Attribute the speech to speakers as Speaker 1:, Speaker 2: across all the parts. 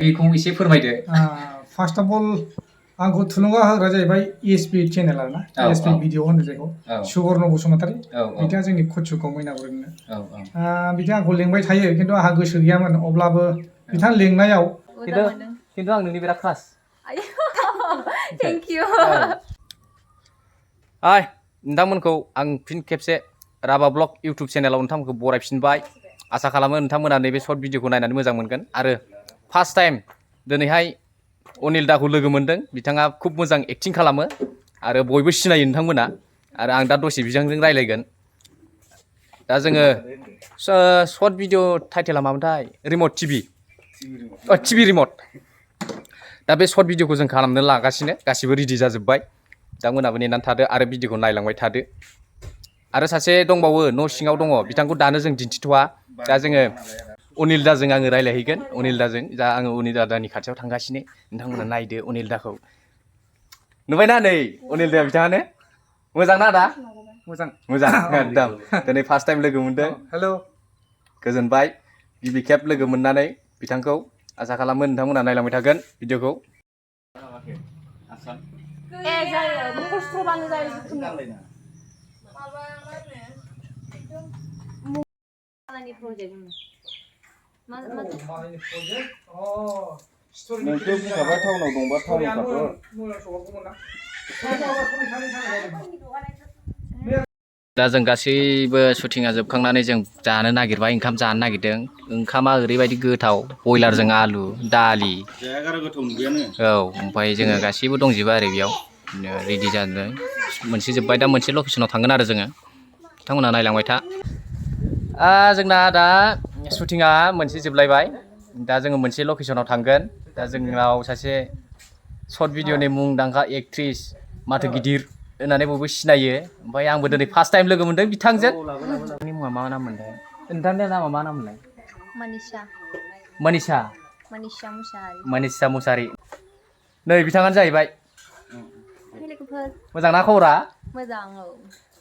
Speaker 1: बेखौ एसे फोरमायदो।
Speaker 2: फार्स्ट अफ अल आंखौ थुलुंगा होग्रा जाहैबाय ESP चेनेल आरोना ESP भिडिअ होनो जायखौ सुबर्न बसुमतारी बिथाङा जोंनि कुचुखौ मैनागुरिनो बिथाङा आंखौ लेंबाय थायो खिन्थु आंहा गोसो गैयामोन अब्लाबो बिथां लेंनायाव
Speaker 1: खिन्थु आं नोंनि बिराद क्लास
Speaker 3: थेंक इउ
Speaker 1: हाय नोंथांमोनखौ आं फिन खेबसे राभा ब्लग इउटुब चेनेलाव नोंथांमोनखौ बरायफिनबाय आसा खालामो नोंथांमोना नैबे शर्ट भिडिअखौ नायनानै मोजां मोनगोन आरो फार्स्ट टाइम दिनैहाय अनिल दाखौ लोगो मोनदों बिथाङा खुब मोजां एक्टिं खालामो आरो बयबो सिनायो नोंथांमोना आरो आं दा दसे बिथांजों रायलायगोन दा जोङो शर्ट भिडिअ टाइटेला मामोनथाय रिमट टिभि रिमट दा बे शर्ट भिडिअखौ जों खालामनो लागासिनो गासिबो रेडि जाजोब्बाय बिथांमोनाबो नेनानै थादो आरो भिडिअखौ नायलांबाय थादो आरो सासे दंबावो न' सिङाव दङ बिथांखौ दानो जों दिन्थिथ'वा दा जोङो अनिल दाजों आङो रायलायहैगोन अनिल दाजों दा आङो अनिल दानि खाथियाव थांगासिनो नोंथांमोना नायदो अनिल दाखौ नुबायना नै अनिल दाया बिथाङानो मोजां ना दा मोजां एकदम दिनै फार्स्ट टाइम लोगो मोनदों
Speaker 2: हेल'
Speaker 1: गोजोनबाय गिबि खेब लोगो मोननानै बिथांखौ आसा खालामो नोंथांमोना नायलांबाय थागोन भिडिअखौ दा जों गासैबो शुटिंआ जोबखांनानै जों जानो नागिरबाय ओंखाम जानो नागिरदों ओंखामा ओरैबायदि गोथाव बयलारजों आलु दालि औ ओमफ्राय जोङो गासैबो दंजोबो आरो बेयाव रेडि जादों मोनसे जोब्बाय दा मोनसे लकेसनाव थांगोन आरो जोङो बिथांमोना नायलांबाय था जोंना दा शुटिंआ मोनसे जोबलायबाय दा जोङो मोनसे लकेसनाव थांगोन दा जोंनाव सासे शर्ट भिडिअनि मुंदांखा एक्ट्रिस माथो गिदिर होननानै बयबो सिनायो ओमफ्राय आंबो दिनै फार्स्ट टाइम लोगो मोनदों बिथांजों नोंनि मुङा मा नाम मोनथाय नोंथांनि नामा मा नाम मोनलाय मनिषा मुसाहारि नै बिथाङानो जाहैबाय मोजां ना खबरा
Speaker 3: मोजां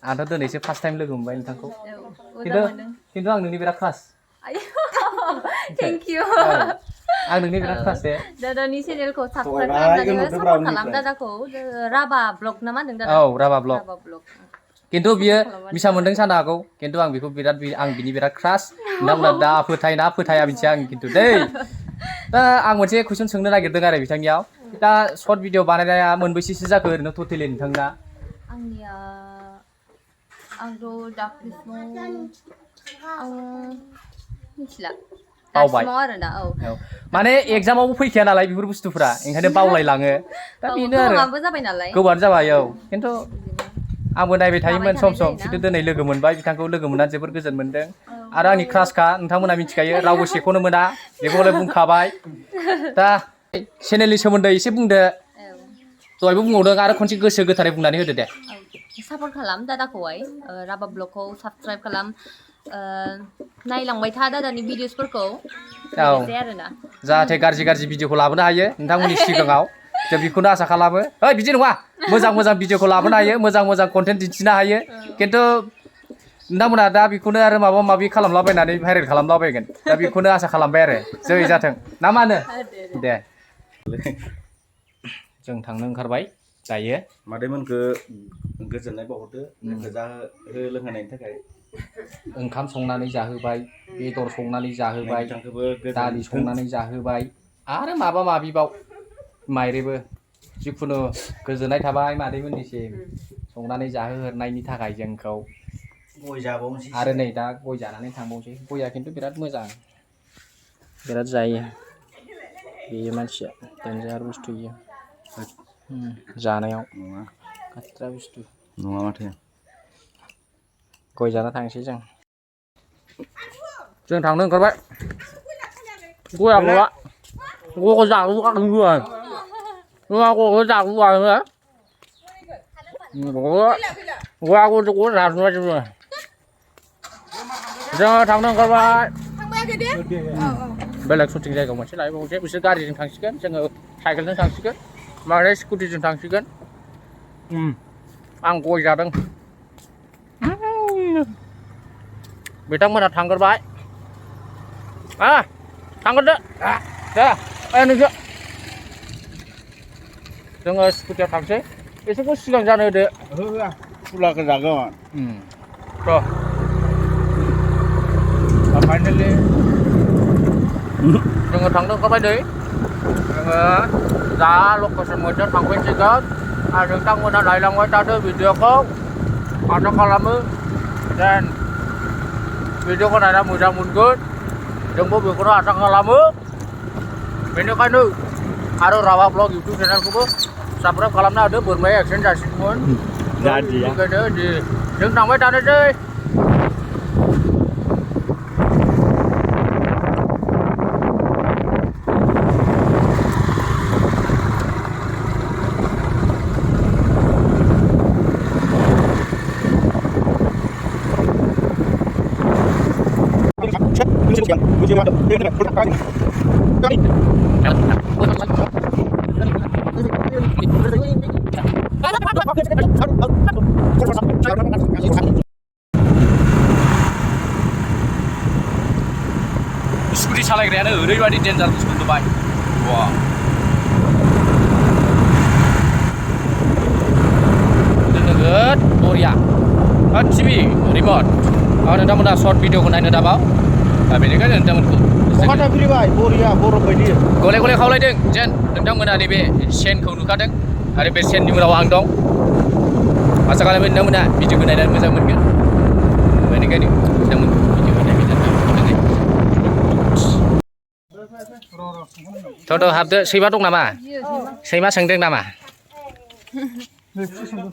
Speaker 1: आंथ' दिनैसो फार्स्ट टाइम लोगो मोनबाय नोंथांखौ खिन्थु आं नोंनि बिराद क्लास
Speaker 3: थेंक इउ
Speaker 1: आं नोंनि बिराद क्लास दे
Speaker 3: दादानि चेनेलखौ साबस्क्राइब खालामनानै सापर्ट खालाम दादाखौ राभा ब्लग ना मा होनदों दादा
Speaker 1: औ राभा ब्लग खिन्थु बियो मिसा मोनदों जानो हागौ खिन्थु आं बेखौ आं बिनि बिराद क्रास नोंथांमोना दा फोथाया मिथिया आं खिन्थु दै दा आं मोनसे कुइसन सोंनो नागिरदों आरो बिथांनियाव दा शर्ट भिडिअ बानायनाया मोनबेसेसो जाखो ओरैनो टटेलि नोंथांना
Speaker 3: आंनिया आंथ' दाख्लैसिमाव मिथिला
Speaker 1: बावबाय
Speaker 3: आरोना
Speaker 1: माने एगजामावबो फैखाया नालाय बेफोर बुस्थुफ्रा ओंखायनो बावलायलाङो दा बेनो आरो गोबावानो जाबाय औ खिन्थु आंबो नायबाय थायोमोन सम सम खिन्थु दिनै लोगो मोनबाय बिथांखौ लोगो मोननानै जोबोर गोजोन मोनदों आरो आंनि क्रासखा नोंथांमोना मिथिखायो रावबो सेख'नो मोना बेखौलाय बुंखाबाय दा चेनेलनि सोमोन्दै एसे बुंदो दहायबो बुंबावदों आरो खनसे गोसो गोथारै बुंनानै होदो दे
Speaker 3: सापर्ट खालाम दादाखौहाय राभा ब्लगखौ साबस्क्राइब खालाम नायलांबाय था दादानि भिडिअसफोरखौ आरोना
Speaker 1: जाहाथे गाज्रि भिडिअखौ लाबोनो हायो नोंथांमोननि सिगाङाव जों बेखौनो आसा खालामो बिदि नङा मोजां भिडिअखौ लाबोनो हायो मोजां कन्टेन्ट दिन्थिनो हायो खिन्थु नोंथांमोना दा बेखौनो आरो माबा माबि खालामलाबायनानै भाइरेल खालामलाबायगोन दा बेखौनो आसा खालामबाय आरो जै जाथों ना मा होनो दे जों थांनो ओंखारबाय दायो
Speaker 4: मादैमोनखौ गोजोननाय बावहरदो लोंहोनायनि थाखाय
Speaker 1: ओंखाम संनानै जाहोबाय बेदर संनानै जाहोबाय दालि संनानै जाहोबाय आरो माबा माबिबाव माइरेबो जिखुनु गोजोननाय थाबाय मादैमोननिसिम संनानै जाहोहरनायनि थाखाय जोंखौ
Speaker 4: गय जाबावनोसै
Speaker 1: आरो नै दा गय जानानै थांबावनोसै गया खिन्थु बिराद मोजां बिराद जायो बेयो मानसिया देन्जार बुस्थु इयो जानायाव खाथ्रा बुस्थु
Speaker 4: नङा माथो
Speaker 1: गय जाना थांसै जों थांनो ओंखारबाय गया गया गयखौ जागोआ गयखौ जागोआ गया जाजोबबाय जोङो थांनो ओंखारबाय बेलेग शुटिं जायगायाव मोनसे लायबावनोसै बिसोर गारिजों थांसिगोन जोङो साइकेलजों थांसिगोन माने स्कुटिजों थांसिगोन आं गय जादों बिथांमोना थांग्रोबाय थांग्रोदो दे नोंसोर जोङो स्कुटियाव थांसै एसेखौ सिगां जानो होदो
Speaker 4: होआ फुलाखौ जागोन
Speaker 1: थ' फाइनेलि जोङो थांनो ओंखारबाय नै जोङो दा लकेसन मोनसे थांफिनसिगोन आरो नोंथांमोना नायलांबाय थादो भिडिअखौ आसा खालामो जेन भिडिअखौ नायना मोजां मोनगोन जोंबो बेखौनो आसा खालामो बेनिखायनो आरो राभा ब्लग इउटुब चेनेलखौबो साबस्क्राइब खालामना होदो बोरमाया एक्सिडेन्ट जासिगौमोन बेनिखायनो जों थांबाय थानोसै स्कुटि सालायग्रायानो ओरैबायदि डेन्जार बुस्थु नुबाय वा नोगोद बरिया टिभि रिमट नोंथांमोना सर्ट भिडिअखौ नायनो दाबाव बेनिखायनो नोंथांमोनखौ
Speaker 4: बहाथा फैबाय बरिया बरफ बायदि
Speaker 1: गले गले खावलायदों जेन नोंथांमोना नैबे सेनखौ नुखादों आरो बे सेननि उनाव आं दं आसा खालामो नोंथांमोना भिडिअखौ नायनानै मोजां मोनगोन बेनिखायनो नोंथांमोनखौ भिडिअखौ नायबाय थ' हाबदो सैमा दं नामा सैमा सोंदों नामा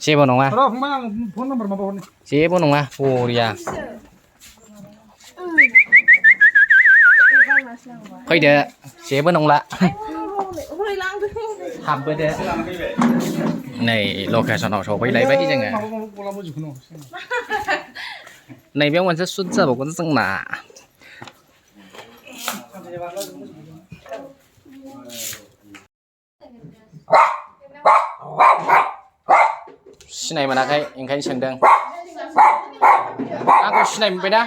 Speaker 1: जेबो नङा जेबो नङा बरिया फैदो जेबो नंला हाबबोदो नै लकेसनाव सफैलायबाय जोङो नैबेयाव मोनसे सुट जाबावगोन जोंना सिनाय मोनाखै ओंखायनो सोंदों आंखौ सिनाय मोनबाय ना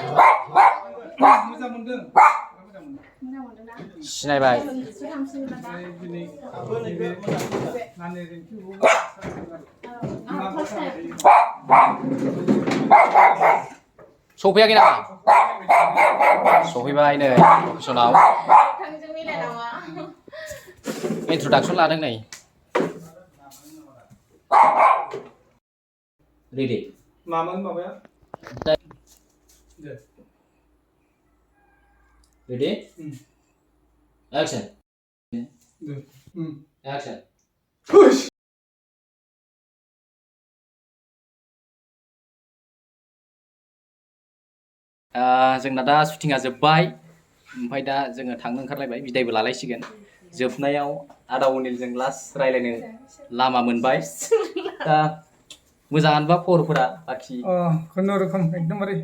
Speaker 1: सिनायबाय सफैयाखै नामा सफैबाय नै लकेसनाव इन्ट्रडाक्सन लादों नै रेडि
Speaker 2: मामोन माबाया
Speaker 1: रेडि एक्सन एक्सन जोंना दा शुटिंआ जोब्बाय ओमफ्राय दा जोङो थांनो ओंखारलायबाय बिदायबो लालायसिगोन जोबनायाव आदा अनिलजों लास्ट रायलायनो लामा मोनबाय दा मोजाङानोबा खबरफोरा बाखि
Speaker 2: खुनुरुखुम एकदमबारे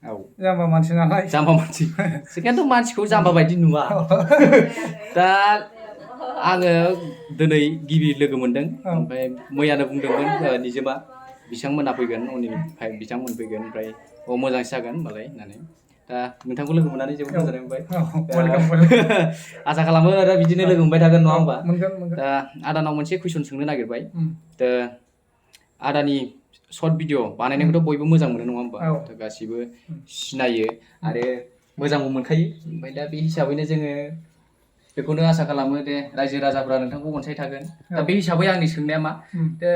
Speaker 1: औ
Speaker 2: जाम्बा मानसि नालाय
Speaker 1: जाम्बा मानसि सिगांथ' मानसिखौ जाम्बा बायदि नुवा दा आङो दिनै गिबि लोगो मोनदों ओमफ्राय मैयानो बुंदोंमोन निजोमा बिथांमोना फैगोन उननिफ्राय बिथांमोन फैगोन ओमफ्राय मोजांसो जागोन होनबालाय होननानै दा नोंथांखौ लोगो मोननानै जोबोद मोजां मोनबाय आसा खालामो आरो बिदिनो लोगो मोनबाय थागोन नङा होमबा दा आदानाव मोनसे कुइसन सोंनो नागिरबाय दा आदानि सर्ट भिडिअ बानायनायखौथ' बयबो मोजां मोनो नङा होमबा गासिबो सिनायो आरो मोजांबो मोनखायो ओमफ्राय दा बे हिसाबैनो जोङो बेखौनो आसा खालामो दे रायजो राजाफ्रा नोंथांखौ अनसायथागोन दा बे हिसाबै आंनि सोंनाया मा दा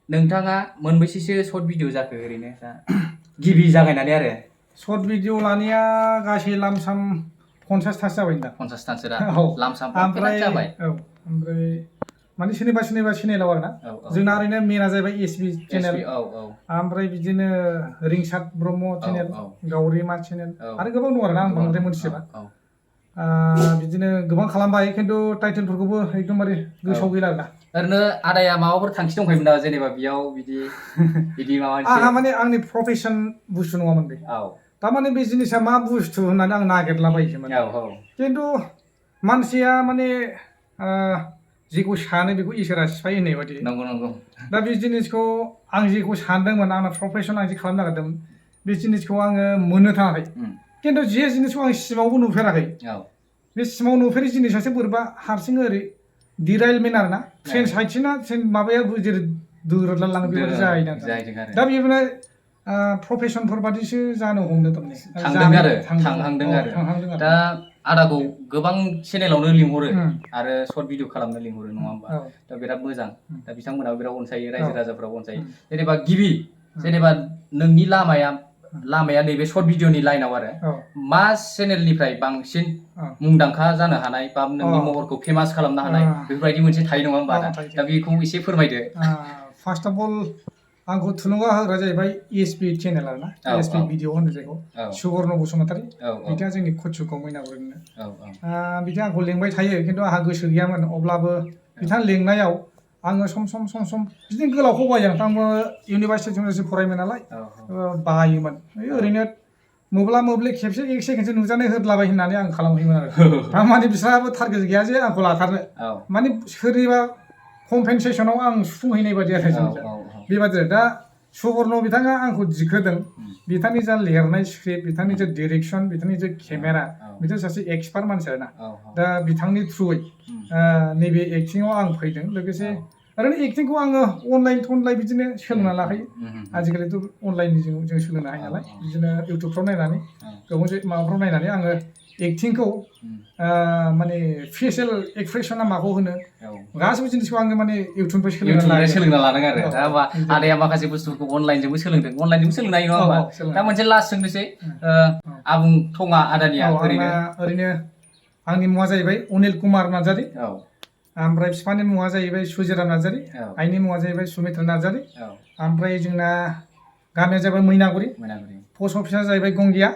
Speaker 1: नोंथाङा मोनबेसेसो सर्ट भिडिअ जाखो ओरैनो दा गिबि जागायनानै आरो
Speaker 2: सर्ट भिडिअ लानाया गासै लामसाम 50थासो जाबाय नोंथां
Speaker 1: 50थासो दा लामसाम
Speaker 2: ओमफ्राय
Speaker 1: जाबाय
Speaker 2: ओमफ्राय माने सोरनिबा चेनेलाव आरो ना जोंना ओरैनो मेना जाहैबाय एसबि चेनेल ओमफ्राय बिदिनो रिंसार ब्रह्म चेनेल गावरिमा चेनेल आरो गोबां दं आरोना आं बांद्राय मोनथिजोबा बिदिनो गोबां खालामबाय खिन्थु टाइटेलफोरखौबो एकदमबारे गोसोआव गैला आरोना
Speaker 1: ओरैनो आदाया माबाफोर थांखि दंखायोमोन ना जेनेबा बेयाव बिदि माबा
Speaker 2: आंहा माने आंनि प्रफेसन बुस्थु नङामोन बे थारमाने बे जिनिसा मा बुस्थु होननानै आं नागिरलाबायोमोन खिन्थु मानसिया माने जेखौ सानो बेखौ इसोरा सिफाय होननाय बायदि
Speaker 1: नंगौ नंगौ
Speaker 2: दा बे जिनिसखौ आं जेखौ सानदोंमोन आंना प्रफेसन आं जे खालामनो नागिरदोंमोन बे जिनिसखौ आङो मोननो थाङाखै खिन्थु जे जिनिसखौ आं सिमाङावबो नुफेराखै बे सिमाव नुफेरै जिनिसासो बोरैबा हारसिं ओरै डिराइलमेन्ट आरो ना ट्रेन साइडसिना ट्रेन माबाया जेरै दोरोदला लाङो बेबायदि जाहैदों दा बेबायदिनो प्रफेसनफोर बादिसो जानो हमदों
Speaker 1: थांहांदों आरो दा आदाखौ गोबां चेनेलावनो लिंहरो आरो सर्ट भिडिअ खालामनो लिंहरो नङा होमबा दा बिराद मोजां दा बिथांमोनाबो बिराद अनसायो रायजो राजाफ्राबो अनसायो जेनेबा गिबि जेनेबा नोंनि लामाया नैबे सर्ट भिडिअनि लाइनाव आरो मा चेनेलनिफ्राय बांसिन मुंदांखा जानो हानाय बा नोंनि महरखौ फेमास खालामनो हानाय बेफोरबायदि मोनसे थायो नङा होमबा दा बेखौ एसे फोरमायदो
Speaker 2: फार्स्ट अफ अल आंखौ थुलुंगा होग्रा जाहैबाय ESP चेनेल आरो ना ESP भिडिअ होनो जायखौ सुबर्न बसुमतारी बिथाङा जोंनि कुचुगाव मैनागुरिनिनो बिथाङा आंखौ लेंबाय थायो खिन्थु आंहा गोसो गैयामोन अब्लाबो बिथां लेंनायाव आङो सम बिदिनो गोलावखौ बायो आंबो इउनिभार्सिटि फरायोमोन नालाय बायोमोन ओरैनो मोब्ला खेबसे 1 सेकेन्डसो नुजानाय होदलाबाय होननानै आं खालामहैयोमोन आरो थारमाने बिसोरहाबो टारगेट गैया जे आंखौ लाथारनो माने सोरनिबा कम्पेनसेसनाव आं सुफुंहैनाय बायदि आरो बेबायदि दा सुबर्न बिथाङा आंखौ दिखोदों बिथांनि जा लिरनाय स्क्रिप्ट बिथांनि जा डिरेक्सन बिथांनि जा केमेरा बिथां सासे एक्सपार्ट मानसि आरोना दा बिथांनि थ्रुयै नैबे एक्टिंआव आं फैदों लोगोसे ओरैनो एक्टिंखौ आङो अनलाइन बिदिनो सोलोंना लाखायो आजिखालिथ' अनलाइननि जों सोलोंनो हायो नालाय बिदिनो इउटुबफ्राव नायनानै गोबां माबाफ्राव नायनानै आङो एक्टिंखौ माने फेसियेल एक्सप्रेसना माखौ होनो गासैबो जिनिसखौ आङो माने इउटुबनिफ्राय
Speaker 1: सोलोंना लादों आरो दा होमबा आदाया माखासे बुस्थुफोरखौ अनलाइनजोंबो सोलोंदों अनलाइनजोंबो सोलोंनो हायो नङा होमबा दा मोनसे लास्ट सोंनोसै आबुं थङा आदानिया
Speaker 2: ओरैनो आंनि मुङा जाहैबाय अनिल कुमार नार्जारी ओमफ्राय बिफानि मुङा जाहैबाय सुजिराम नार्जारी आइनि मुङा जाहैबाय सुमित्रा नार्जारी ओमफ्राय जोंना गामिया जाहैबाय मैनागुरि पस्ट अफिसा जाहैबाय गंगिया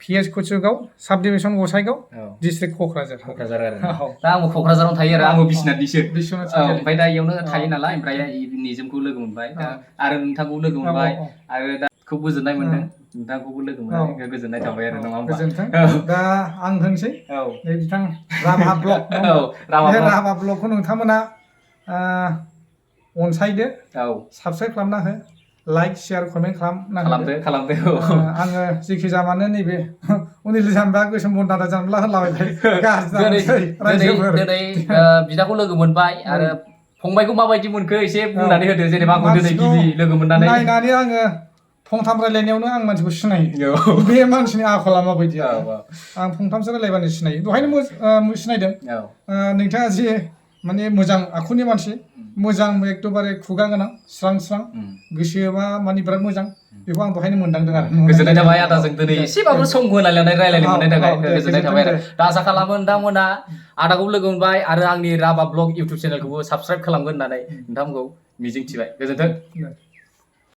Speaker 2: PS कुचुगाव साब डिभिजन गसाइगाव डिस्ट्रिक्ट क'क्राझार
Speaker 1: आरो दा आंबो क'क्राझाराव थायो आरो आंबो बिश्वनाथनिसो ओमफ्राय दा इयावनो थायो नालाय ओमफ्राय निजोमखौ लोगो मोनबाय दा आरो नोंथांखौ लोगो मोनबाय आरो दा खुब गोजोननाय मोनदों नोंथांखौबो लोगो मोननानै गोजोननाय थाबाय आरो नङा होमबा
Speaker 2: दा आं होनसै बिथां राभा ब्लग राभा ब्लगखौ नोंथांमोना अनसायदो साबस्क्राइब खालामना हो लाइक शेयार कमेन्ट
Speaker 1: खालामदो
Speaker 2: आङो जेखि जामानो नैबे अनिल जाम्बा गोसोम बन्दादा जाम्बा होनलाबायबाय
Speaker 1: दिनै बिदाखौ लोगो मोनबाय आरो फंबायखौ माबायदि मोनखो एसे बुंनानै होदो जेनेबा आंखौ दिनै गिबि लोगो मोननानै
Speaker 2: नायनानै आङो फंथाम रायलायनायावनो आं मानसिखौ सिनायो बे मानसिनि आखला माबायदि आं फंथामसो रायलायबानो सिनायो दहायनो सिनायदों नोंथाङा जे माने मोजां आखुनि मानसि मोजां एकदमबारे खुगा गोनां स्रां गोसोबा माने बिराद मोजां बेखौ आं दहायनो मोनदांदों आरो
Speaker 1: गोजोननाय थाबाय आदाजों दिनै एसेबाबो सम होलायनानै रायलायनो मोननाय थाखाय गोजोननाय थाबाय आरो दा आसा खालामो नोंथांमोना आदाखौ लोगो मोनबाय आरो आंनि राभा ब्लग इउटुब चेनेलखौबो साबस्क्राइब खालामगोन होननानै नोंथांमोनखौ मिजिंथिबाय गोजोन्थों